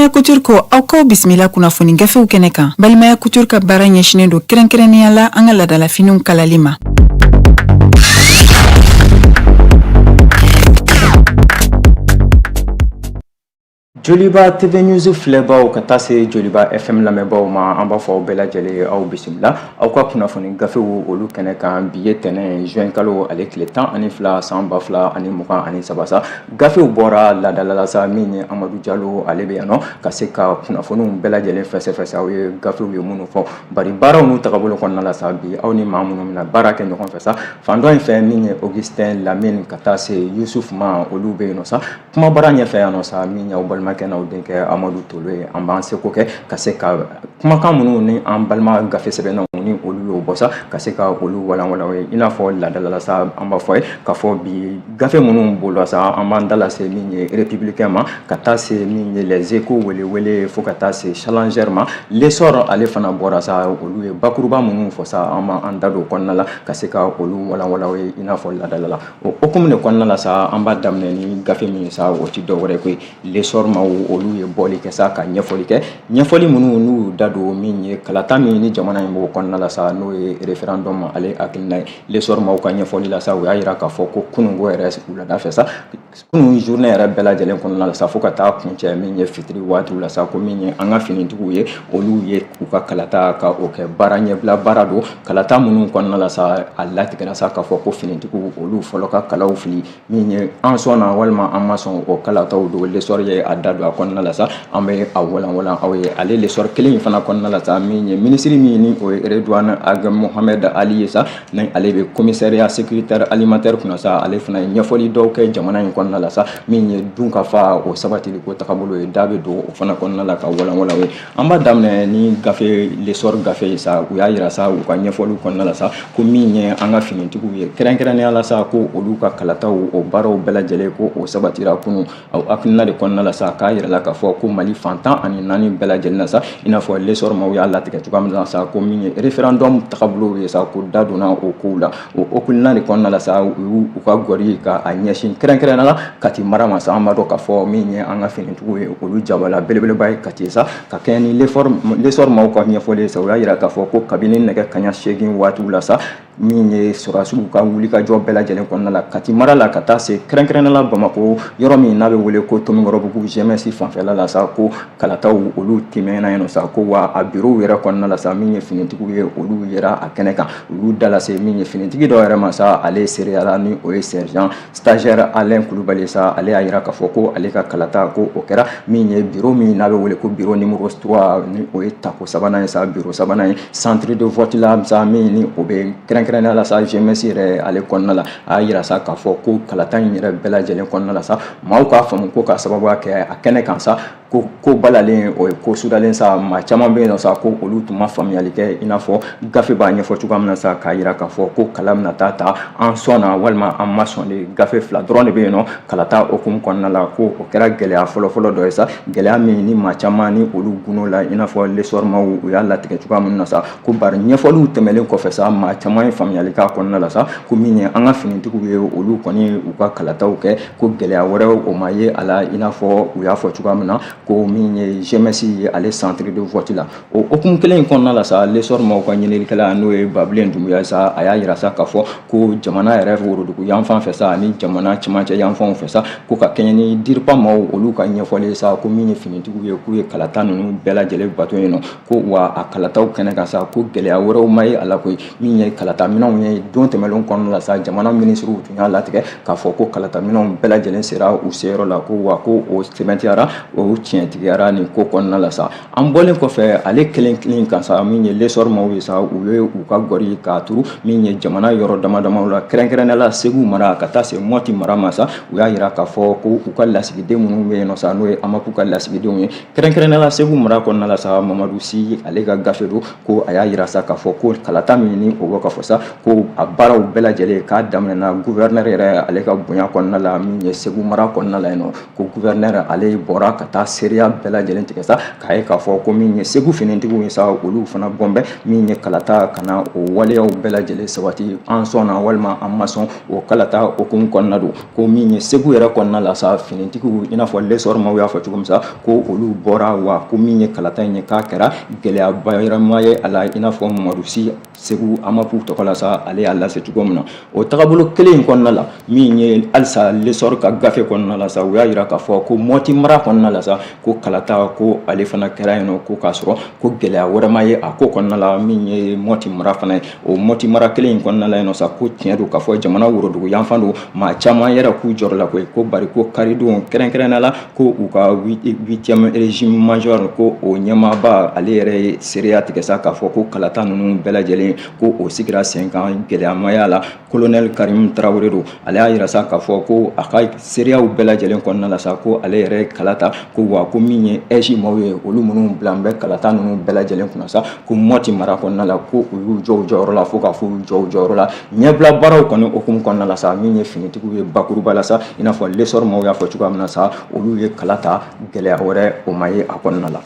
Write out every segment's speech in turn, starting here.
Balimaya Couture ko aw k'aw bisimila kunnafoni gafew kɛnɛ kan. Balimaya Couture ka baara ɲɛsinnen don kɛrɛnkɛrɛnnenya la an ka laadalafiniw kalali ma. Joliba TV News filɛbaw ka taa se Joliba FM lamɛnbaaw ma, an b'a fɔ aw bɛɛ lajɛlen ye aw bisimila aw ka kunnafoni gafew olu kɛnɛ kan. Bi ye tɛnɛn juin kalo ale tile 12 san 2023 sa. Gafew bɔra laadala la sa, min ye Amadu Jalo, ale bɛ yan nɔ ka se ka kunnafoniw bɛɛ lajɛlen fɛsɛfɛsɛ aw ye gafew ye minnu fɔ. Bari baaraw n'u tagabolo kɔnɔna la sa, bi aw ni maa minnu bɛna baara kɛ ɲɔgɔn fɛ sa, fan dɔ in fɛ, min ye Augustin Lamine ka taa se Yusuf ma, olu bɛ yen nɔ sa. Kumabara ɲɛfɛ yan nɔ sa, min y'aw balimakɛ n'aw denkɛ Amadu Tolo ye, an b'an seko kɛ ka se ka kumakan minnu ni an balima gafe sɛbɛnnaw ni olu y'o bɔ sa, ka se ka olu walanwalan aw ye. I n'a fɔ laadala la sa, an b'a fɔ ye k'a fɔ bi gafe minnu bolo sa, an b'an da lase min ye Républicain ma, ka taa se min ye Les Échos, welewele, fo ka taa se Challenger ma. L'Essor ale fana bɔra sa, olu ye bakuruba minnu fɔ sa, an b'an da don kɔnɔna la ka se ka olu walanwalan aw ye i n'a fɔ laadala la. O hukumu de kɔnɔna la sa, an b'a daminɛ ni gafe min ye sa, o ti dɔwɛrɛ koyi, L'Essor maaw olu ye bɔli kɛ sa ka ɲɛfɔli kɛ, ɲɛfɔli minnu n'u y'u da don min ye kalata min ni jamana in b'o kɔnɔna la sa, n'o ye référendum ale hakilina ye. L'Essor maaw ka ɲɛfɔli la sa, u y'a jira k'a fɔ ko kununko yɛrɛ wulada fɛ sa, kunun journée yɛrɛ bɛɛ lajɛlen kɔnɔna la sa, fo ka taa kuncɛ min ye fitiri waatiw la sa, ko min ye an ka finitigiw ye, olu ye u ka kalata ka o kɛ baara ɲɛbila baara don. Kalata minnu kɔnɔna la sa, a latigɛra sa k'a fɔ ko finitigiw olu fɔlɔ ka kalaw fili, min ye an sɔnna walima an ma sɔn o kalataw don. L'Essor ye a da don a kɔnɔna la sa, an bɛ a walanwalan aw ye. Ale L'Essor kelen in fana kɔnɔna la sa, min ye minisiri min ni o ye Redouane Ag Mohamed Ali ye sa, ni ale bɛ commissariat sécuritaire alimentaire kunna sa, ale fana ye ɲɛfɔli dɔw kɛ jamana in kɔnɔna la sa, min ye dunkafa o sabatili ko tagabolo ye, da bɛ don o fana kɔnɔna la ka walanwalan ye. An b'a daminɛ ni gafe L'Essor gafe ye sa. U y'a jira sa u ka ɲɛfɔliw kɔnɔna la sa, ko min ye an ka finitigiw ye, kɛrɛnkɛrɛnnenya la sa, ko olu ka kalataw o baaraw bɛɛ lajɛlen ko o sabatira kunun. O hakilina de kɔnɔna la sa, k'a yirala k'a fɔ ko Mali fan 14 bɛɛ lajɛlen na sa, i n'a fɔ L'Essor maaw y'a latigɛ cogoya min na sa, ko min ye référendum tagabolo ye sa, ko da donna o kow la. O hakilina de kɔnɔna la sa, u y'u ka gɔri ka a ɲɛsin kɛrɛnkɛrɛnnenya la Kati mara ma sa. An b'a dɔn k'a fɔ min ye an ka finitigiw ye, olu jabala belebeleba ye Kati sa. Ka kɛɲɛ ni L'Essor maaw ka ɲɛfɔli ye sa, u y'a jira k'a fɔ ko kabini nɛgɛ kaɲa 8 waatiw la sa, min ye sɔrɔdasiw ka wulikajɔ bɛɛ lajɛlen kɔnɔna la Kati mara la, ka taa se kɛrɛnkɛrɛnnenya la Bamakɔ yɔrɔ min n'a bɛ wele ko Tomikɔrɔbugu GMS fanfɛla la sa, ko kalataw olu tɛmɛna yen nɔ sa, ko wa a bureau yɛrɛ kɔnɔna la sa, min ye finitigiw ye, olu yera a kɛnɛ kan. U y'u da lase min ye finitigi dɔw yɛrɛ ma sa, ale seereyala, ni o ye sergent stagiaire Alain Kulubali sa. Ale y'a jira k'a fɔ ko ale ka kalata ko o kɛra min ye bureau min n'a bɛ wele ko bureau numéro 3, ni o ye tako sabanan ye sa, bureau sabanan ye centre de vote la sa, min ni o bɛ kɛrɛnkɛrɛnnenya la sa GMS yɛrɛ ale kɔnɔna la. A y'a jira sa k'a fɔ ko kalata in yɛrɛ bɛɛ lajɛlen kɔnɔna la sa, maaw k'a faamu ko k'a sababuya kɛ a kɛnɛ kan sa, ko balalen o ye ko sudalen sa, maa caman bɛ yen nɔ sa, ko olu tun ma faamuyali kɛ i n'a fɔ gafe b'a ɲɛfɔ cogoya min na sa, k'a jira k'a fɔ ko kala bɛna taa ta an sɔnna walima an ma sɔn de. Gafe fila dɔrɔn de bɛ yen nɔ kalata hukumu kɔnɔna la, ko o kɛra gɛlɛya fɔlɔfɔlɔ dɔ ye sa, gɛlɛya min ni maa caman ni olu gundo la, i n'a fɔ L'Essor maaw u y'a latigɛ cogoya min na sa, ko bari ɲɛfɔliw tɛmɛlen kɔfɛ sa, maa caman ye faamuyali k'a kɔnɔna la sa, ko min ye an ka finitigiw ye, olu kɔni u ka kalataw kɛ, ko gɛlɛya wɛrɛw o ma ye a la, i n'a fɔ u y'a fɔ cogoya min na ko min ye GMS ye ale centre de vote la. O hukumu kelen in kɔnɔna la sa, L'Essor maaw ka ɲininikɛla, n'o ye Babilen Dunbuya sa, a y'a jira sa k'a fɔ ko jamana yɛrɛ worodugu yanfan fɛ sa ani jamana cɛmancɛ yanfanw fɛ sa, ko ka kɛɲɛ ni DIRPA maaw olu ka ɲɛfɔli ye sa, ko min ye finitigiw ye, k'u ye kalata ninnu bɛɛ lajɛlen bato yen nɔ, ko wa a kalataw kɛnɛ kan sa, ko gɛlɛya wɛrɛw ma ye a la koyi. Min ye kalataminɛnw ye, don tɛmɛnlenw kɔnɔna la sa, jamana minisiriw tun y'a latigɛ k'a fɔ ko kalataminɛnw bɛɛ lajɛlen sera u seyɔrɔ la, ko wa ko o sɛbɛntiyara, o tiɲɛtigiyara nin ko kɔnɔna la sa. An bɔlen kɔfɛ ale kelen kelen kan sa, min ye L'Essor maaw ye sa, u ye u ka gɔri k'a turu min ye jamana yɔrɔ dama damaw la, kɛrɛnkɛrɛnnenya la Segu mara ka taa se Mɔti mara ma sa. U y'a jira k'a fɔ ko u ka lasigiden minnu bɛ yen nɔ sa, n'o ye AMAP ka lasigidenw ye, kɛrɛnkɛrɛnnenya la Segu mara kɔnɔna la sa, Mamadu Si ale ka gafe don, ko a y'a jira sa k'a fɔ ko kalata min ni o bɛ ka fɔ sa, ko a baaraw bɛɛ lajɛlen k'a daminɛna gouverneur yɛrɛ ale ka bonya kɔnɔna la, min ye Segu mara kɔnɔna la yen nɔ, ko gouverneur ale bɔra ka taa seereya bɛɛ lajɛlen tigɛ sa, k'a ye k'a fɔ ko min ye Segu finitigiw ye sa, olu fana bɔn bɛ min ye kalata ka na o waleyaw bɛɛ lajɛlen sabati, an sɔnna walima an ma sɔn o kalata hukumu kɔnɔna don. Ko min ye Segu yɛrɛ kɔnɔna la sa, finitigiw, i n'a fɔ L'Essor maaw y'a fɔ cogo min sa, ko olu bɔra wa ko min ye kalata in ye, k'a kɛra gɛlɛyaba yɛrɛ ma ye a la, i n'a fɔ Mamadu Si Segu AMAP tɔgɔ la sa, ale y'a lase cogo min na. O tagabolo kelen in kɔnɔna la, min ye halisa L'Essor ka gafe kɔnɔna la sa, u y'a jira k'a fɔ ko Mɔti mara kɔnɔna la sa, ko kalata ko ale fana kɛra yen nɔ, ko k'a sɔrɔ ko gɛlɛya wɛrɛ ma ye a ko kɔnɔna la. Min ye Mɔti mara fana ye, o Mɔti mara kelen in kɔnɔna la yen nɔ sa, ko tiɲɛ don k'a fɔ jamana worodugu yanfan don, maa caman yɛrɛ k'u jɔrɔ la koyi, ko bari ko karidon kɛrɛnkɛrɛnnenya la, ko u ka 8e régime major, ko o ɲɛmaaba ale yɛrɛ ye seereya tigɛ sa k'a fɔ ko kalata ninnu bɛɛ lajɛlen ko o sigira sen kan, gɛlɛya ma y'a la. Colonel Karim Tarawele don, ale y'a jira sa k'a fɔ ko a ka seereyaw bɛɛ lajɛlen kɔnɔna la sa, ko ale yɛrɛ ye kala ta, ko wa ko min ye AIGE maaw ye, olu minnu bila bɛ kalata ninnu bɛɛ lajɛlen kunna sa, ko Mɔti mara kɔnɔna la, ko u y'u jɔ u jɔyɔrɔ la fo k'a fɔ u jɔ u jɔyɔrɔ la. Ɲɛbila baaraw kɔni hukumu kɔnɔna la sa, min ye finitigiw ye bakuruba la sa, i n'a fɔ L'Essor maaw y'a fɔ cogoya min na sa, olu ye kala ta, gɛlɛya wɛrɛ o ma ye a kɔnɔna la.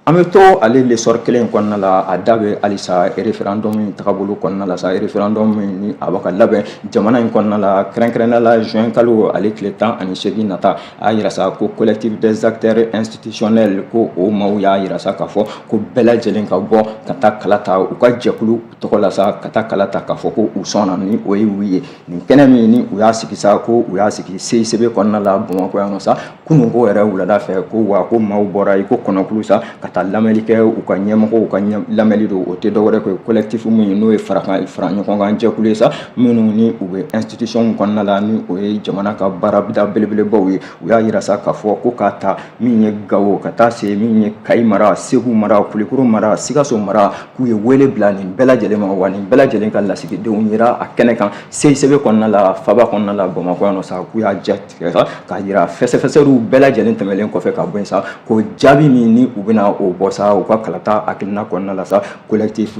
An bɛ to ale L'Essor kelen in kɔnɔna la, a da bɛ halisa référendum in tagabolo kɔnɔna la sa, référendum min ni a bɛ ka labɛn jamana in kɔnɔna la, kɛrɛnkɛrɛnnenya la juin kalo ale tile 18 nata. A y'a jira sa ko collectif des acteurs institutionnels, ko o maaw y'a jira sa k'a fɔ ko bɛɛ lajɛlen ka bɔ ka taa kala ta u ka jɛkulu tɔgɔ la sa, ka taa kala ta k'a fɔ ko u sɔnna, ni o ye oui ye. Nin kɛnɛ min ni u y'a sigi sa, ko u y'a sigi CICB kɔnɔna la Bamakɔ yan nɔ sa, kununko yɛrɛ wulada fɛ, ko wa ko maaw bɔra i ko kɔnɔkulu sa ka taa lamɛnli kɛ u ka ɲɛmɔgɔw ka lamɛnli don. O tɛ dɔwɛrɛ ko collectif min n'o ye fara ɲɔgɔn kan jɛkulu ye sa, minnu ni u bɛ institution kɔnɔna la, ni o ye jamana ka baarada belebelebaw ye. U y'a jira sa k'a fɔ ko k'a ta min ye Gawo ka taa se min ye Kayi mara, Segu mara, Kulukoro mara, Sikaso mara, k'u ye wele bila nin bɛɛ lajɛlen ma, wa nin bɛɛ lajɛlen ka lasigidenw yira a kɛnɛ kan CICB kɔnɔna la, faba kɔnɔna la Bamakɔ yan nɔ sa. K'u y'a jatigɛ sa k'a jira fɛsɛfɛsɛliw bɛɛ lajɛlen tɛmɛnen kɔfɛ ka bɔ yen sa, ko jaabi min ni u bɛna o bɔ sa u ka kalata hakilina kɔnɔna la sa, collectif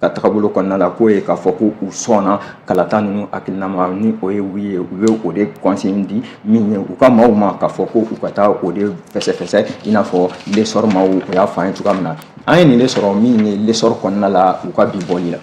ka tagabolo kɔnɔna la, k'o ye k'a fɔ ko u sɔnna kalata ninnu hakilina ma, ni o ye oui ye. U ye o de consigne di min ye u ka maaw ma k'a fɔ ko u ka taa o de fɛsɛfɛsɛ, i n'a fɔ L'Essor maaw o y'a fɔ an ye cogoya min na. An ye nin de sɔrɔ min ye L'Essor kɔnɔna la u ka bi bɔli la.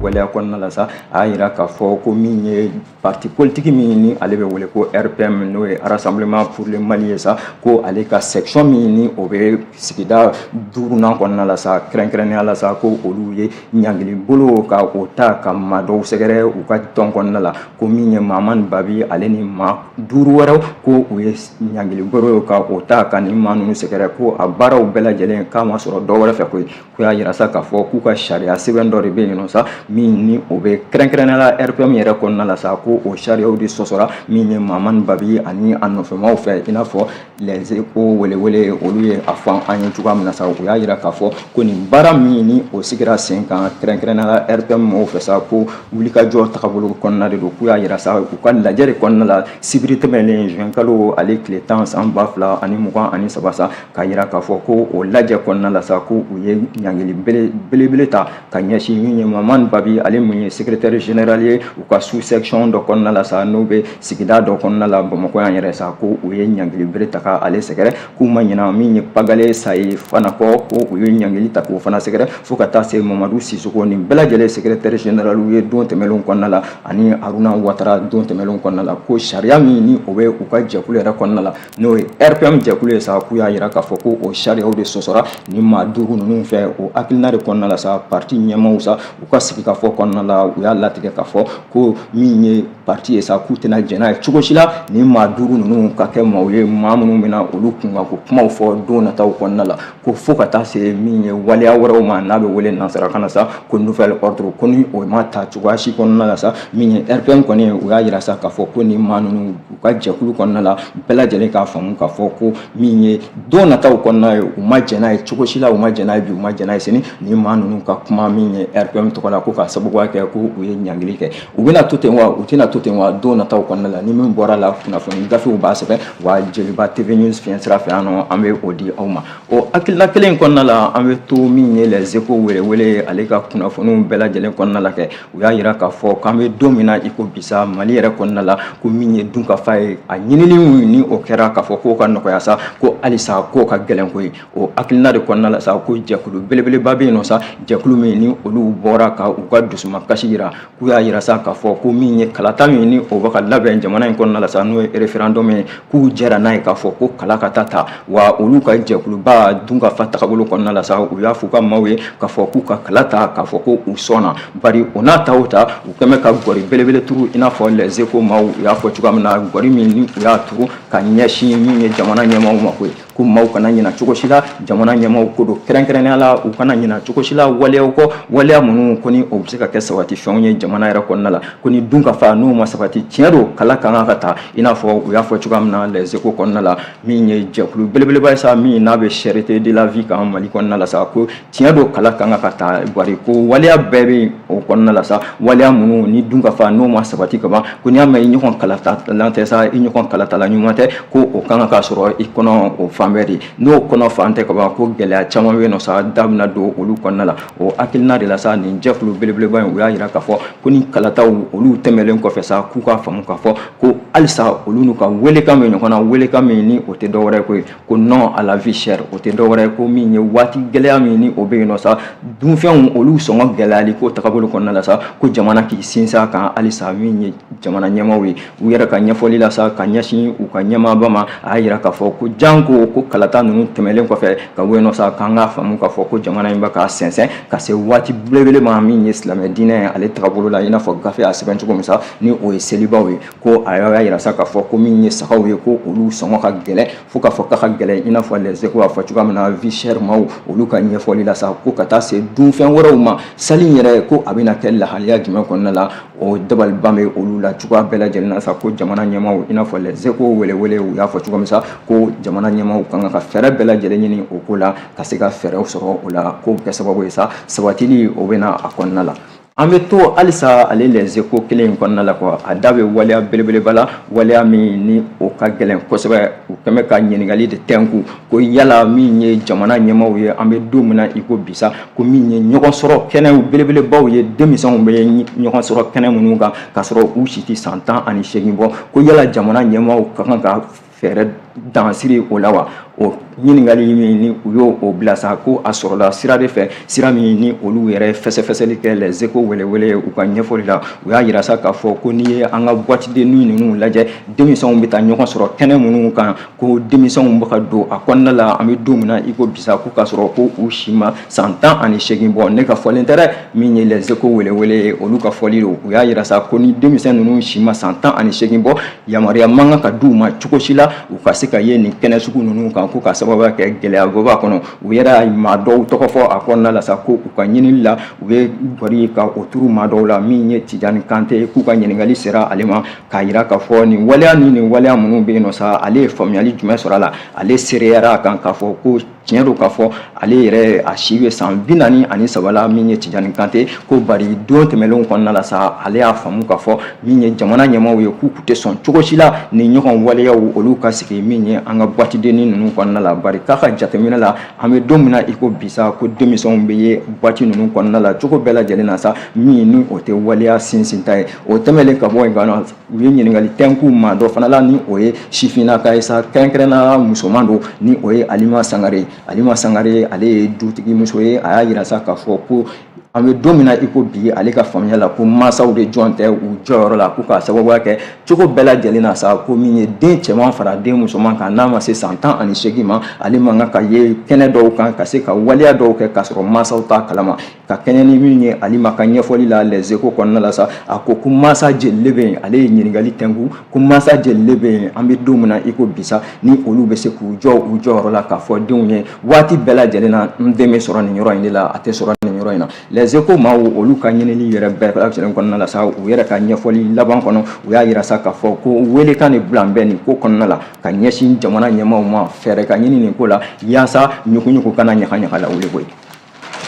Waleya kɔnɔna la sa, a y'a jira k'a fɔ ko min ye parti politique min ni ale bɛ wele ko RPM, n'o ye Rassemblement pour le Mali ye sa, ko ale ka section min ni o bɛ sigida duurunan kɔnɔna la sa, kɛrɛnkɛrɛnnenya la sa, ko olu ye ɲangili bolo ka o ta ka maa dɔw sɛgɛrɛ u ka tɔn kɔnɔna la, ko min ye Mamani Babi, ale ni maa duuru wɛrɛw, ko u ye ɲangili bolo ka o ta ka nin maa ninnu sɛgɛrɛ, ko a baaraw bɛɛ lajɛlen k'a ma sɔrɔ dɔ wɛrɛ fɛ koyi. Ko y'a jira sa k'a fɔ k'u ka sariya sɛbɛn dɔ de bɛ yen nɔ sa, min ni o bɛ kɛrɛnkɛrɛnnenya la RPM yɛrɛ kɔnɔna la sa, ko o sariyaw de sɔsɔra min ye Mamani Babi ani a nɔfɛmaw fɛ, i n'a fɔ Les Échos welewele olu ye a fɔ an ye cogoya min na sa. U y'a jira k'a fɔ ko nin baara min ni o sigira sen kan kɛrɛnkɛrɛnnenya la RPM mɔgɔw fɛ sa, ko wulikajɔ tagabolo kɔnɔna de don. K'u y'a jira sa u ka lajɛ de kɔnɔna la sibiri tɛmɛnen juin kalo ale tile 10 san 2023 sa, k'a jira k'a fɔ ko o lajɛ kɔnɔna la sa, ko u ye ɲangili belebele ta ka ɲɛsin min ye Mamani Babi, ale mun ye secrétaire général ye u ka sous section dɔ kɔnɔna la sa, n'o bɛ sigida dɔ kɔnɔna la Bamakɔ yan yɛrɛ sa, ko u ye ɲangili bere ta ka ale sɛgɛrɛ. K'u ma ɲina min ye Pagale Sayi fana kɔ, ko u ye ɲangili ta k'o fana sɛgɛrɛ, fo ka taa se Mamadu Sisoko, nin bɛɛ lajɛlen secrétaire général ye don tɛmɛnlenw kɔnɔna la, ani Haruna Watara don tɛmɛnlenw kɔnɔna la, ko sariya min ni o bɛ u ka jɛkulu yɛrɛ kɔnɔna la, n'o ye RPM jɛkulu ye sa, k'u y'a jira k'a fɔ ko o sariyaw de sɔsɔra ni maa duuru ninnu fɛ. O hakilina de kɔnɔna la sa, parti ɲɛmaaw sa, u ka sigikafɔ kɔnɔna la, u y'a latigɛ k'a fɔ ko min ye parti ye sa, k'u tɛna jɛn n'a ye cogo si la ni maa duuru ninnu ka kɛ maaw ye, maa minnu bɛna olu kunkanko kumaw fɔ don nataw kɔnɔna la, ko fo ka taa se min ye waleya wɛrɛw ma n'a bɛ wele nansarakan na sa ko nouvel ordre. Ko ni o ma ta cogoya si kɔnɔna la sa, min ye RPM kɔni, u y'a jira sa k'a fɔ ko ni maa ninnu u ka jɛkulu kɔnɔna la, bɛɛ lajɛlen k'a faamu k'a fɔ ko min ye don nataw kɔnɔna ye, u ma jɛn n'a ye cogo si la, u ma jɛn n'a ye bi, u ma jɛn n'a ye sini, ni maa ninnu ka kuma min ye RPM tɔgɔ la, ko ka ka sababuya kɛ ko u ye ɲangili kɛ. U bɛna to ten wa, u tɛna to ten wa? Don nataw kɔnɔna la, ni min bɔra la, kunnafoni gafew b'a sɛbɛn wa Joliba TV News fiɲɛ sira fɛ yan nɔ, an bɛ o di aw ma. O hakilina kelen in kɔnɔna la, an bɛ to min ye Les Échos welewele, ale ka kunnafoniw bɛɛ lajɛlen kɔnɔna la kɛ. U y'a jira k'a fɔ k'an bɛ don min na i ko bi sa, Mali yɛrɛ kɔnɔna la, ko min ye dunkafa ye, a ɲinini ni o kɛra k'a fɔ k'o ka nɔgɔya sa, ko halisa k'o ka gɛlɛn koyi. O hakilina de kɔnɔna la sa, ko jɛkulu belebeleba bɛ yen nɔ sa, jɛkulu min ni olu bɔra ka u ka dusumakasi jira, k'u y'a jira sa k'a fɔ ko min ye kalata min ni o bɛ ka labɛn jamana in kɔnɔna la sa, n'o ye référendum ye, k'u jɛra n'a ye k'a fɔ ko kala ka taa ta. Wa olu ka jɛkuluba dunkafa tagabolo kɔnɔna la sa, u y'a fɔ u ka maaw ye k'a fɔ k'u ka kala ta, k'a fɔ ko u sɔnna. Bari o n'a ta o ta, u kɛn bɛ ka gɔri belebele turu, i n'a fɔ Les Échos maaw u y'a fɔ cogoya min na, gɔri min ni u y'a turu ka ɲɛsin min ye jamana ɲɛmaaw ma koyi, ko maaw kana ɲina cogo si la jamana ɲɛmaaw ko don, kɛrɛnkɛrɛnnenya la u kana ɲina cogo si la waleyaw kɔ, waleya minnu ko ni o bɛ se ka kɛ sabati fɛnw ye jamana yɛrɛ kɔnɔna la. Ko ni dunkafa n'o ma sabati, tiɲɛ don, kala ka kan ka ta, i n'a fɔ u y'a fɔ cogoya min na Les Échos kɔnɔna la. Min ye jɛkulu belebeleba ye sa, min n'a bɛ cherté de la vie kan Mali kɔnɔna la sa, ko tiɲɛ don, kala ka kan ka ta, bari ko waleya bɛɛ bɛ o kɔnɔna la sa, waleya minnu ni dunkafa n'o ma sabati ka ban, ko n'i y'a mɛn i ɲɔgɔn kalatalan tɛ sa, i ɲɔgɔn kalatala ɲuman tɛ, ko o kan ka sɔrɔ i kɔnɔ o fan bɛɛ de. N'o kɔnɔ fan tɛ ka ban, ko gɛlɛya caman bɛ yen nɔ sa, da bɛna don olu kɔnɔna la. O hakilina de la sa, nin jɛkulu belebeleba in, u y'a jira k'a fɔ ko ni kalataw olu tɛmɛlen kɔfɛ sa, k'u k'a faamu k'a fɔ ko halisa olu n'u ka welekan bɛ ɲɔgɔn na, welekan min ni o tɛ dɔwɛrɛ ko ye ko non à la vie chère. O tɛ dɔwɛrɛ ko min ye waati gɛlɛya min ni o bɛ yen nɔ sa, dunfɛnw olu sɔngɔ gɛlɛyali ko tagabolo kɔnɔna la sa, ko jamana k'i sinsin a kan halisa. Min ye jamana ɲɛmaaw ye, u yɛrɛ ka ɲɛfɔli la sa ka ɲɛsin u ka ɲɛmaaba ma, a y'a jira k'a fɔ ko janko ko kalata ninnu tɛmɛlen kɔfɛ ka bɔ yen nɔ sa, k'an k'a faamu k'a fɔ ko jamana in bɛ k'a sɛnsɛn ka se waati belebele ma, min ye silamɛ diinɛ ale tagabolo la, i n'a fɔ gafe y'a sɛbɛn cogo min sa, ni o ye selibaw ye. Ko a y'a jira sa k'a fɔ ko min ye sagaw ye, ko olu sɔngɔ ka gɛlɛn fo k'a fɔ k'a ka gɛlɛn, i n'a fɔ Les Échos y'a fɔ cogoya min na vie chère maaw olu ka ɲɛfɔli la sa, ko ka taa se dunfɛn wɛrɛw ma, sali yɛrɛ ko a bɛna kɛ lahalaya jumɛn kɔnɔna la, o dabaliban bɛ olu la cogoya bɛɛ lajɛlen na sa. Ko jamana ɲɛmaaw, i n'a fɔ Les Échos welewele u y'a fɔ cogo min sa, ko jamana ɲɛmaaw kan ka fɛɛrɛ bɛɛ lajɛlen ɲini o ko la, ka se ka fɛɛrɛw sɔrɔ o la, k'o bɛ kɛ sababu ye sa, sabatili o bɛ na a kɔnɔna la. An bɛ to halisa ale Les Échos kelen in kɔnɔna la quoi, a da bɛ waleya belebeleba la, waleya min ni o ka gɛlɛn kosɛbɛ. U kɛn bɛ ka ɲininkali de tɛnku ko yala min ye jamana ɲɛmaaw ye, an bɛ don min na i ko bi sa, ko min ye ɲɔgɔn sɔrɔ kɛnɛw belebelebaw ye, denmisɛnw bɛ ɲɔgɔn sɔrɔ kɛnɛ minnu kan k'a sɔrɔ u si tɛ san 18 bɔ, ko yala jamana ɲɛmaaw ka kan ka fɛɛrɛ dansiri o la wa? O ɲininkali min ni u y'o o bila sa, ko a sɔrɔla sira de fɛ, sira min ni olu yɛrɛ fɛsɛfɛsɛli kɛ. Les Échos welewele u ka ɲɛfɔli la, u y'a jira sa k'a fɔ ko n'i ye an ka boîte de nuit ninnu lajɛ, denmisɛnw bɛ taa ɲɔgɔn sɔrɔ kɛnɛ minnu kan, ko denmisɛnw bɛ ka don a kɔnɔna la, an bɛ don min na i ko bi sa, ko k'a sɔrɔ ko u si ma san 18 bɔ. Ne ka fɔlen tɛ dɛ, min ye Les Échos welewele olu ka fɔli don. U y'a jira sa ko ni denmisɛn ninnu si ma san 18 bɔ, yamaruya man kan ka d'u ma cogo si la u ka se ka ye nin kɛnɛ sugu ninnu kan, ko ka sababuya kɛ gɛlɛyaba b'a kɔnɔ. U yɛrɛ ye maa dɔw tɔgɔ fɔ a kɔnɔna la sa, ko u ka ɲinili la, u ye gɔri ka o turu maa dɔw la. Min ye Tijani Kante, k'u ka ɲininkali sera ale ma k'a jira k'a fɔ nin waleya ni nin waleya minnu bɛ yen nɔ sa, ale ye faamuyali jumɛn sɔrɔ a la? Ale seereyara a kan k'a fɔ ko tiɲɛ don, k'a fɔ ale yɛrɛ a si bɛ san 43 la, min ye Tijani Kante. Ko bari don tɛmɛnlenw kɔnɔna la sa, ale y'a faamu k'a fɔ min ye jamana ɲɛmaaw ye, k'u tɛ sɔn cogo si la ni ɲɔgɔn waleyaw olu ka sigi min ye an ka boîte de nuit ninnu kɔnɔna la. Bari k'a ka jateminɛ la, an bɛ don min na i ko bi sa, ko denmisɛnw bɛ ye boîte ninnu kɔnɔna la cogo bɛɛ lajɛlen na sa, min ni o tɛ waleya sinsinta ye. O tɛmɛnen ka bɔ yen ka u ye ɲininkali tɛnku maa dɔ fana la, ni o ye sifinnaka ye sa, kɛrɛnkɛrɛnnenya musoman don, ni o ye Alima Sangare. Alima Sangare, ale ye dutigi muso ye. A y'a jira sa k'a fɔ ko an bɛ don min na i ko bi, ale ka faamuya la, ko mansaw de jɔn tɛ u jɔyɔrɔ la, ko k'a sababuya kɛ cogo bɛɛ lajɛlen na sa, ko min ye den cɛman fara den musoman kan, n'a ma se san 18 ma, ale man kan ka ye kɛnɛ dɔw kan ka se ka waleya dɔw kɛ k'a sɔrɔ mansaw t'a kalama. Ka kɛɲɛ ni min ye Alima ka ɲɛfɔli la Les Échos kɔnɔna la sa, a ko ko mansa jeli bɛ yen? Ale ye ɲininkali tɛnku ko mansa jeli bɛ yen, an bɛ don min na i ko bi sa, ni olu bɛ se k'u jɔ u jɔyɔrɔ la k'a fɔ denw ye waati bɛɛ lajɛlen na, n den bɛ sɔrɔ nin yɔrɔ in de la, a tɛ sɔrɔ nin yɔrɔ in na? Les Échos maaw olu ka ɲinili yɛrɛ bɛɛ lajɛlen kɔnɔna la sa, u yɛrɛ ka ɲɛfɔli laban kɔnɔ, u y'a jira sa k'a fɔ ko welekan de bila bɛ nin ko kɔnɔna la ka ɲɛsin jamana ɲɛmaaw ma, fɛɛrɛ ka ɲini nin ko la, yaasa ɲugu-ɲugu kana ɲaga ɲaga la wuli koyi.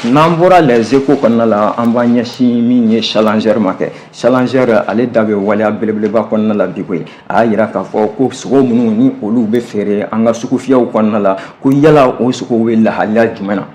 N'an bɔra Les Échos kɔnɔna la, an b'an ɲɛsin min ye Challenger ma kɛ. Challenger, ale da bɛ waleya belebeleba kɔnɔna la bi koyi. A y'a jira k'a fɔ ko sogo minnu ni olu bɛ feere an ka sugufiyɛw kɔnɔna la, ko yala o sogow bɛ lahalaya jumɛn na?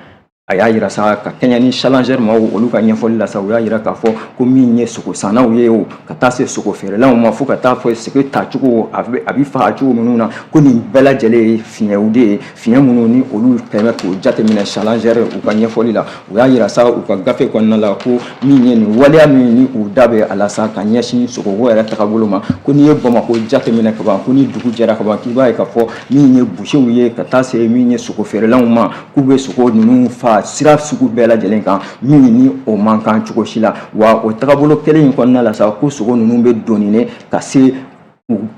A y'a jira sa, ka kɛɲɛ ni Challenger maaw olu ka ɲɛfɔli la sa, u y'a jira k'a fɔ ko min ye sogo sannaw ye o, ka taa se sogo feerelaw ma, fo ka taa fɔ sogo tacogo, a bɛ faga cogo minnu na, ko nin bɛɛ lajɛlen ye fiɲɛw de ye, fiɲɛ minnu ni olu kɛmɛ k'o jateminɛ. Challenger u ka ɲɛfɔli la, u y'a jira sa u ka gafe kɔnɔna la ko min ye nin waleya min ni u da bɛ a la sa ka ɲɛsin sogoko yɛrɛ tagabolo ma, ko n'i ye Bamakɔ jateminɛ ka ban, ko ni dugu jɛra ka ban, k'i b'a ye k'a fɔ min ye busew ye, ka taa se min ye sogo feerelaw ma, k'u bɛ sogo ninnu fa sira sugu bɛɛ lajɛlen kan min ni o man kan cogo si la. Wa o tagabolo kelen in kɔnɔna la sa, ko sogo ninnu bɛ doni ka se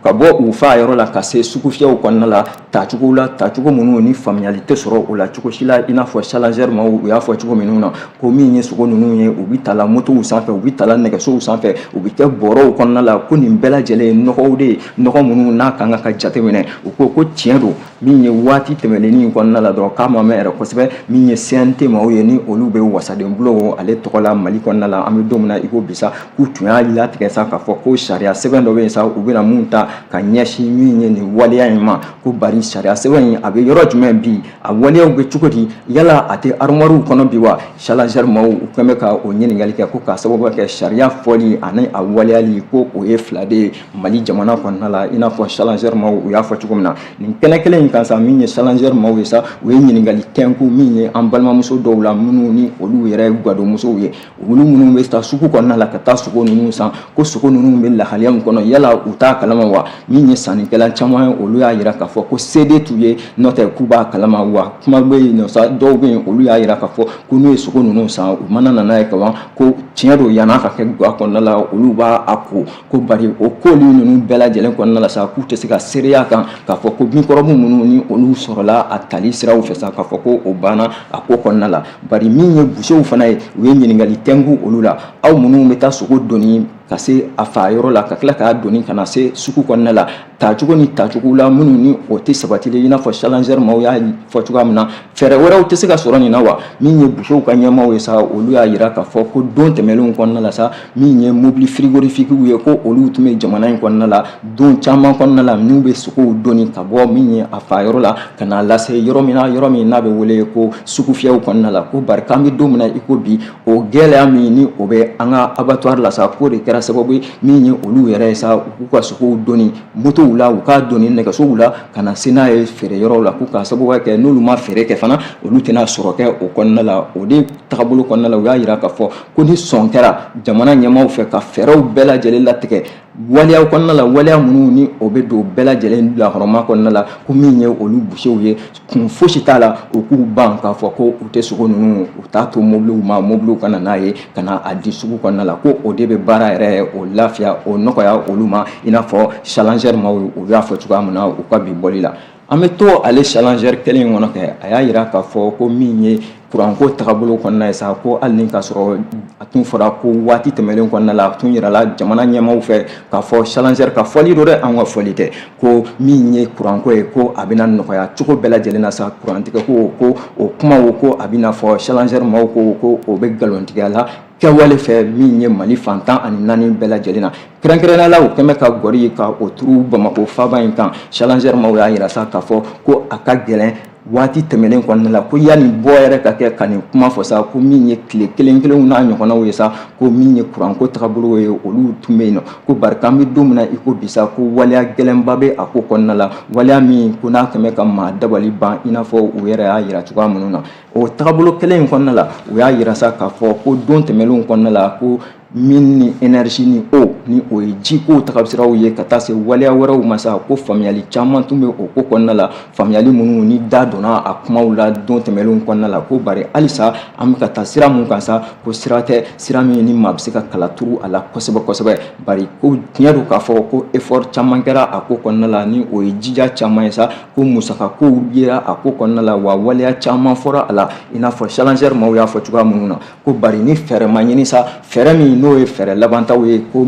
ka bɔ u fa yɔrɔ la ka se sugufiyɛw kɔnɔna la tacogo la, tacogo minnu ni faamuyali tɛ sɔrɔ o la cogo si la. I n'a fɔ Challenger maaw u y'a fɔ cogo minnu na, ko min ye sogo ninnu ye, u bɛ tala motow sanfɛ, u bɛ tala nɛgɛsow sanfɛ, u bɛ kɛ bɔrɔw kɔnɔna la, ko nin bɛɛ lajɛlen ye nɔgɔw de ye, nɔgɔ minnu n'a kan ka jateminɛ. U ko ko tiɲɛ don, min ye waati tɛmɛnen in kɔnɔna la dɔrɔn, k'a ma mɛn yɛrɛ kosɛbɛ, min ye CNT maaw ye ni olu bɛ wasaden bulon ale tɔgɔ la Mali kɔnɔna la, an bɛ don min na i ko bi sa, k'u tun y'a latigɛ sa k'a fɔ ko sariya sɛbɛn dɔ bɛ yen sa, u bɛna mun ta ka ɲɛsin min ye nin waleya in ma. Ko bari sariya sɛbɛn in a bɛ yɔrɔ jumɛn bi? A waleyaw bɛ cogo di? Yala a tɛ armoire kɔnɔ bi wa? Challenger maaw u kɛn bɛ ka o ɲininkali kɛ, ko k'a sababu kɛ sariya fɔli ani a waleyali, ko o ye fila de ye Mali jamana kɔnɔna la, i n'a fɔ Challenger maaw u y'a fɔ cogo min na. Nin kɛnɛ kelen in kan sa, min ye Challenger maaw ye sa, u ye ɲininkali tɛnku min ye an balimamuso dɔw la, minnu ni olu yɛrɛ ye gadonmusow ye, olu minnu bɛ taa sugu kɔnɔna la ka taa sogo ninnu san, ko sogo ninnu bɛ lahalaya min kɔnɔ, yala u t'a kalama wa? Min ye sannikɛla caman ye, olu y'a jira k'a fɔ ko se de t'u ye, n'o tɛ k'u b'a kalama. Wa kuma bɛ yen nɔ sa, dɔw bɛ yen, olu y'a jira k'a fɔ ko n'u ye sogo ninnu san, u mana na n'a ye kaban, ko tiɲɛ don, yann'a ka kɛ ga kɔnɔna la, olu b'a a ko. Ko bari o koli ninnu bɛɛ lajɛlen kɔnɔna la sa, k'u tɛ se ka seereya kan k'a fɔ ko mikɔrɔbu minnu ni olu sɔrɔla a tali siraw fɛ sa, k'a fɔ ko o banna a ko kɔnɔna la. Bari min ye busew fana ye, u ye ɲininkali tɛnku olu la: aw minnu bɛ taa sogo doni ka se a fa yɔrɔ la, ka tila k'a doni ka na se sugu kɔnɔna la, tacogo ni tacogo la minnu ni o tɛ sabatilen, i n'a fɔ Challenger maaw y'a fɔ cogoya min na, fɛɛrɛ wɛrɛw tɛ se ka sɔrɔ nin na wa? Min ye busew ka ɲɛmaaw ye sa, olu y'a jira k'a fɔ ko don tɛmɛnlenw kɔnɔna la sa, min ye mobili frigorifiquew ye, ko olu tun bɛ jamana in kɔnɔna la don caman kɔnɔna la, n'u bɛ sogow doni ka bɔ min ye a fa yɔrɔ la ka n'a lase yɔrɔ min na, yɔrɔ min n'a bɛ wele ko sugufiyɛw kɔnɔna la. Ko bari k'an bɛ don min na i ko bi, o gɛlɛya min ni o bɛ an ka abattoir la sa, k'o de kɛra sababu ye min ye olu yɛrɛ ye sa, u k'u ka sogow doni motow la, u k'a doni nɛgɛsow la ka na se n'a ye feere yɔrɔw la, ko k'a sababu kɛ n'olu ma feere kɛ fana, olu tɛna sɔrɔ kɛ o kɔnɔna la. O de tagabolo kɔnɔna la, u y'a jira k'a fɔ ko ni sɔn kɛra jamana ɲɛmaaw fɛ ka fɛɛrɛw bɛɛ lajɛlen latigɛ waleyaw kɔnɔna la, waleya minnu ni o bɛ don bɛɛ lajɛlen lahɔrɔma kɔnɔna la, ko min ye olu busew ye, kun fosi t'a la u k'u ban k'a fɔ ko u tɛ sogo ninnu, u t'a to mobiliw ma, mobiliw ka na n'a ye ka na a di sugu kɔnɔna la, ko o de bɛ baara yɛrɛ o lafiya, o nɔgɔya olu ma, i n'a fɔ Challenger maaw u y'a fɔ cogoya min na u ka bi bɔli la. An bɛ to ale Challenger kelen in kɔnɔ kɛ. A y'a jira k'a fɔ ko min ye kuranko tagabolo kɔnɔna ye sa, ko hali ni k'a sɔrɔ a tun fɔra ko waati tɛmɛnen kɔnɔna la, a tun yirala jamana ɲɛmaaw fɛ k'a fɔ, Challenger ka fɔli don dɛ, an ka fɔli tɛ, ko min ye kuranko ye, ko a bɛna nɔgɔya cogo bɛɛ lajɛlen na sa, kurantigɛ ko o kumaw, ko a bɛna fɔ Challenger maaw ko o bɛ nkalontigiya la kɛwale fɛ min ye Mali fan 14 bɛɛ lajɛlen na, kɛrɛnkɛrɛnnenya la u kɛn bɛ ka gɔri ka o turu Bamakɔ faaba in kan. Challenger maaw y'a jira sa k'a fɔ ko a ka gɛlɛn waati tɛmɛnen kɔnɔna la, ko yanni bɔ yɛrɛ ka kɛ ka nin kuma fɔ sa, ko min ye tile kelen kelenw n'a ɲɔgɔnnaw ye sa, ko min ye kuranko tagabolo ye, olu tun bɛ yen nɔ. Ko bari k'an bɛ don min na i ko bi sa, ko waleya gɛlɛnba bɛ a ko kɔnɔna la, waleya min ko n'a kɛn bɛ ka maa dabali ban, i n'a fɔ u yɛrɛ y'a jira cogoya minnu na. O tagabolo kelen in kɔnɔna la, u y'a jira sa k'a fɔ ko don tɛmɛnlenw kɔnɔna la, ko min ni énergie ni eau, ni o ye jiko tagasiraw ye, ka taa se waleya wɛrɛw ma sa, ko faamuyali caman tun bɛ o ko kɔnɔna la, faamuyali minnu ni da donna a kumaw la don tɛmɛnlenw kɔnɔna la. Ko bari halisa an bɛ ka taa sira mun kan sa, ko sira tɛ sira min ni maa bɛ se ka kala turu a la kosɛbɛ kosɛbɛ. Bari ko tiɲɛ don k'a fɔ ko effort caman kɛra a ko kɔnɔna la, ni o ye jija caman ye sa, ko musaka kow yera a ko kɔnɔna la, wa waleya caman fɔra a la, i n'a fɔ Challenger maaw y'a fɔ cogoya minnu na. Ko bari ni fɛɛrɛ ma ɲini sa, fɛɛrɛ min n'o ye fɛɛrɛ labantaw ye, ko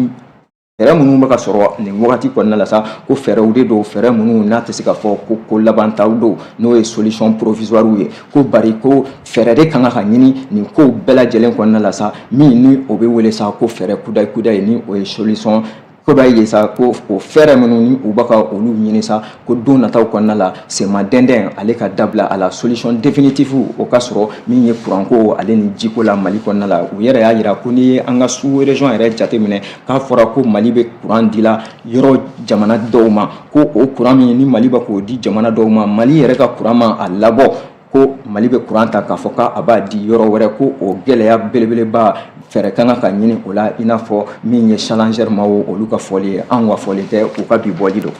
Fɛɛrɛ minnu bɛ ka sɔrɔ nin wagati kɔnɔna la sa, ko fɛɛrɛw de don, fɛɛrɛ minnu n'a tɛ se ka fɔ ko laban taw don, n'o ye solution provisoire ye. Ko bari ko fɛɛrɛ de kan ka ɲini nin kow bɛɛ lajɛlen kɔnɔna la sa, min ni o bɛ wele sa ko fɛɛrɛ kudayi kudayi, ni o ye solution kudayi ye sa. Ko o fɛɛrɛ minnu ni u bɛ ka olu ɲini sa, ko don nataw kɔnɔna la, sema dɛndɛn ale ka dabila a la, solution définitive o ka sɔrɔ min ye kuranko ale ni jiko la Mali kɔnɔna la. U yɛrɛ y'a jira ko n'i ye an ka sous région yɛrɛ jateminɛ, k'a fɔra ko Mali bɛ kuran dila yɔrɔ jamana dɔw ma, ko o kuran min ni Mali bɛ k'o di jamana dɔw ma, Mali yɛrɛ ka kuran ma a labɔ, ko Mali bɛ kuran ta k'a fɔ k'a b'a di yɔrɔ wɛrɛ, ko o gɛlɛya belebeleba, fɛɛrɛ ka kan ka ɲini o la. I n'a fɔ min ye Challenger maaw olu ka fɔli ye, anw ka fɔli tɛ, u ka bi bɔli don.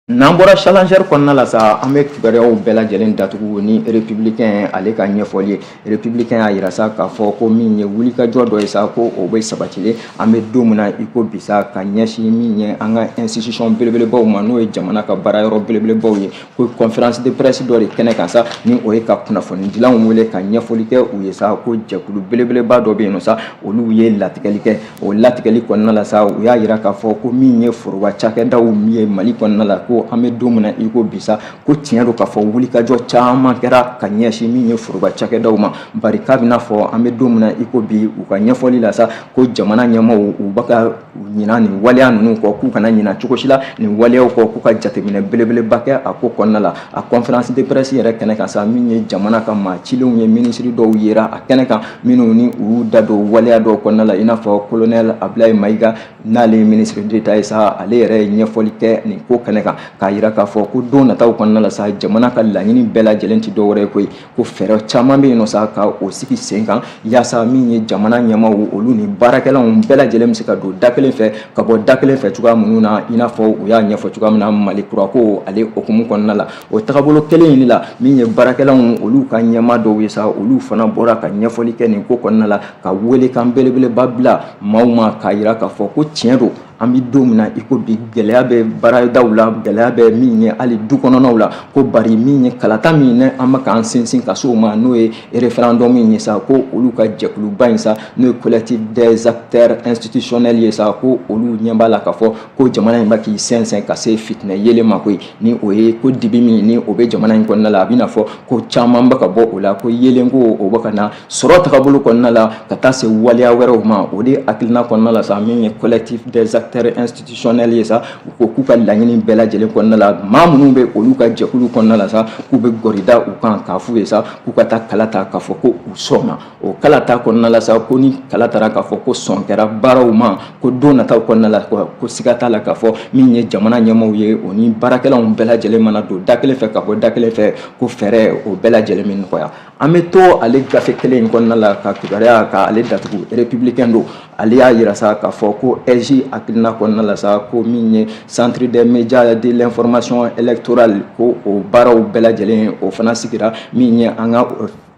N'an bɔra Challenger kɔnɔna la sa, an bɛ kibaruyaw bɛɛ lajɛlen datugu ni Républicain ale ka ɲɛfɔli ye. Républicain y'a jira sa k'a fɔ ko min ye wulikajɔ dɔ ye sa, ko o bɛ sabatilen an bɛ don min na i ko bi sa, ka ɲɛsin min ye an ka institution belebelebaw ma, n'o ye jamana ka baarayɔrɔ belebelebaw ye. Ko conférence de presse dɔ de kɛnɛ kan sa, ni o ye ka kunnafonidilaw wele ka ɲɛfɔli kɛ u ye sa, ko jɛkulu belebeleba dɔ bɛ yen nɔ sa, olu ye latigɛli kɛ. O latigɛli kɔnɔna la sa, u y'a jira k'a fɔ ko min ye foroba cakɛdaw ye Mali kɔnɔna la, ko an bɛ don min na i ko bi sa, ko tiɲɛ don k'a fɔ wulikajɔ caman kɛra ka ɲɛsin min ye foroba cakɛdaw ma. Bari k'a bɛna fɔ an bɛ don min na i ko bi, u ka ɲɛfɔli la sa, ko jamana ɲɛmaaw u bɛ ka ɲina nin waleya ninnu kɔ, k'u kana ɲina cogo si la nin waleyaw kɔ, k'u ka jateminɛ belebeleba kɛ a ko kɔnɔna la. A conférence de presse yɛrɛ kɛnɛ kan sa, min ye jamana ka maa cilenw ye, minisiri dɔw yera a kɛnɛ kan, minnu ni u y'u da don waleya dɔw kɔnɔna la, i n'a fɔ colonel Abdoulaye Maïga, n'ale ye ministre d'État ye sa. Ale yɛrɛ ye ɲɛfɔli kɛ nin ko kɛnɛ kan k'a jira k'a fɔ ko don nataw kɔnɔna la sa, jamana ka laɲini bɛɛ lajɛlen tɛ dɔwɛrɛ ye koyi, ko fɛɛrɛ caman bɛ yen nɔ sa ka o sigi sen kan, yaasa min ye jamana ɲɛmaaw olu ni baarakɛlaw bɛɛ lajɛlen bɛ se ka don da kelen fɛ ka bɔ da kelen fɛ cogoya minnu na, i n'a fɔ u y'a ɲɛfɔ cogoya min na Mali kurako ale hukumu kɔnɔna la. O tagabolo kelen in de la, min ye baarakɛlaw olu ka ɲɛmaa dɔw ye sa, olu fana bɔra ka ɲɛfɔli kɛ nin ko kɔnɔna la, ka welekan belebeleba bila maaw ma k'a jira k'a fɔ ko tiɲɛ don, an bɛ don min na i ko bi, gɛlɛya bɛ baaradaw la, gɛlɛya bɛ min ye hali du kɔnɔnaw la. Ko bari min ye kalata min ni an bɛ k'an sinsin ka se o ma, n'o ye référendum in ye sa, ko olu ka jɛkuluba in sa, n'o ye Collectif des acteurs institutionnels ye sa, ko olu ɲɛ b'a la k'a fɔ ko jamana in bɛ k'i sɛnsɛn ka se fitinɛ yelen ma koyi. Ni o ye ko dibi min ni o bɛ jamana in kɔnɔna la, a bɛna fɔ ko caman bɛ ka bɔ o la, ko yelenko o bɛ ka na sɔrɔ tagabolo kɔnɔna la ka taa se waleya wɛrɛw ma. O de hakilina kɔnɔna la sa, min ye Collectif des acteurs institutionnels ye sa, u ko k'u ka laɲini bɛɛ lajɛlen kɔnɔna la, maa minnu bɛ olu ka jɛkulu kɔnɔna la sa, k'u bɛ gɔri da u kan k'a f'u ye sa k'u ka taa kala ta k'a fɔ ko u sɔnna o kala ta kɔnɔna la sa. Ko ni kala taara k'a fɔ ko sɔn kɛra baaraw ma, ko don nataw kɔnɔna la, ko siga t'a la k'a fɔ min ye jamana ɲɛmaaw ye, o ni baarakɛlaw bɛɛ lajɛlen mana don da kelen fɛ ka bɔ da kelen fɛ, ko fɛɛrɛ o bɛɛ lajɛlen bɛ nɔgɔya. An bɛ to ale gafe kelen in kɔnɔna la ka kibaruya ka ale datugu. Républicain don, ale y'a jira sa k'a fɔ ko AIGE hakilina kɔnɔna la sa, ko min ye Centre des médias de l'information électorale, ko o baaraw bɛɛ lajɛlen o fana sigira min ye an ka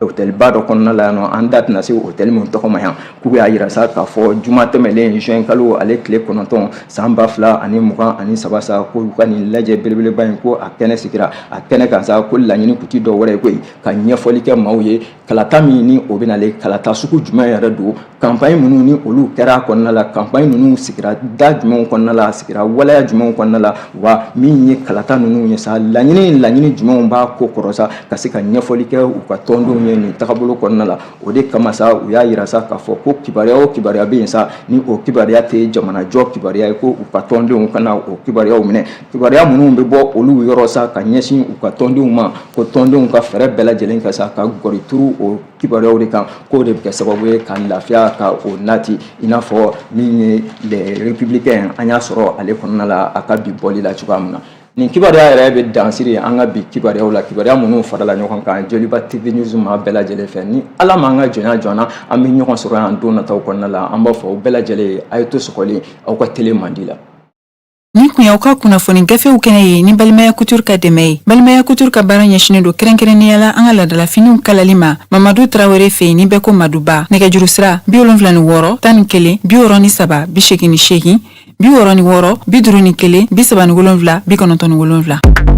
hôtelba dɔ kɔnɔna la yan nɔ, an da tɛna se hôtel min tɔgɔ ma yan. K'u y'a jira sa k'a fɔ juma tɛmɛlen, juin kalo ale tile 9 san 2023 sa, ko u ka nin lajɛ belebeleba in, ko a kɛnɛ sigira. A kɛnɛ kan sa, ko laɲini kun ti dɔ wɛrɛ ye koyi, ka ɲɛfɔli kɛ maaw ye kalata min ni o bɛ nalen, kalata sugu jumɛn yɛrɛ don, campagne minnu ni olu kɛra a kɔnɔna la, campagne ninnu sigira da jumɛnw kɔnɔna la, a sigira waleya jumɛnw kɔnɔna la, wa min ye kalata ninnu ye sa, laɲini jumɛnw b'a ko kɔrɔ sa, ka se ka ɲɛfɔli kɛ u ka tɔndenw ye nin tagabolo kɔnɔna la. O de kama sa, u y'a jira sa k'a fɔ ko kibaruya o kibaruya bɛ yen sa, ni o kibaruya tɛ jamanajɔ kibaruya ye, ko u ka tɔndenw kana o kibaruyaw minɛ. Kibaruya minnu bɛ bɔ olu yɔrɔ sa ka ɲɛsin u ka tɔndenw ma, ko tɔndenw ka fɛɛrɛ bɛɛ lajɛlen ka sa ka gɔri turu o kibaruyaw de kan, k'o de bɛ kɛ sababu ye ka lafiya ka o nati. I n'a fɔ min ye Les Républicains, an y'a sɔrɔ ale kɔnɔna la a ka bi bɔli la cogoya min na. Nin kibaruya yɛrɛ bɛ dansiri an ka bi kibaruyaw la, kibaruya minnu farala ɲɔgɔn kan Joliba TV News maa bɛɛ lajɛlen fɛ. Ni Ala m'an ka jɔnya jɔ an na, an bɛ ɲɔgɔn sɔrɔ yan don nataw kɔnɔna la. An b'a fɔ aw bɛɛ lajɛlen, a ye to sɔgɔlen aw ka télé mandi la. Nin kun y'aw ka kunnafoni gafew kɛnɛ ye ni Balimaya Couture ka dɛmɛ ye. Balimaya Couture ka baara ɲɛsinnen don kɛrɛnkɛrɛnnenya la an ka laadalafiniw kalali ma Mamadu Tarawele fɛ yen, ni bɛɛ ko Maduba. Nɛgɛjuru sira: 76 11 63 88, 66 51 37 97.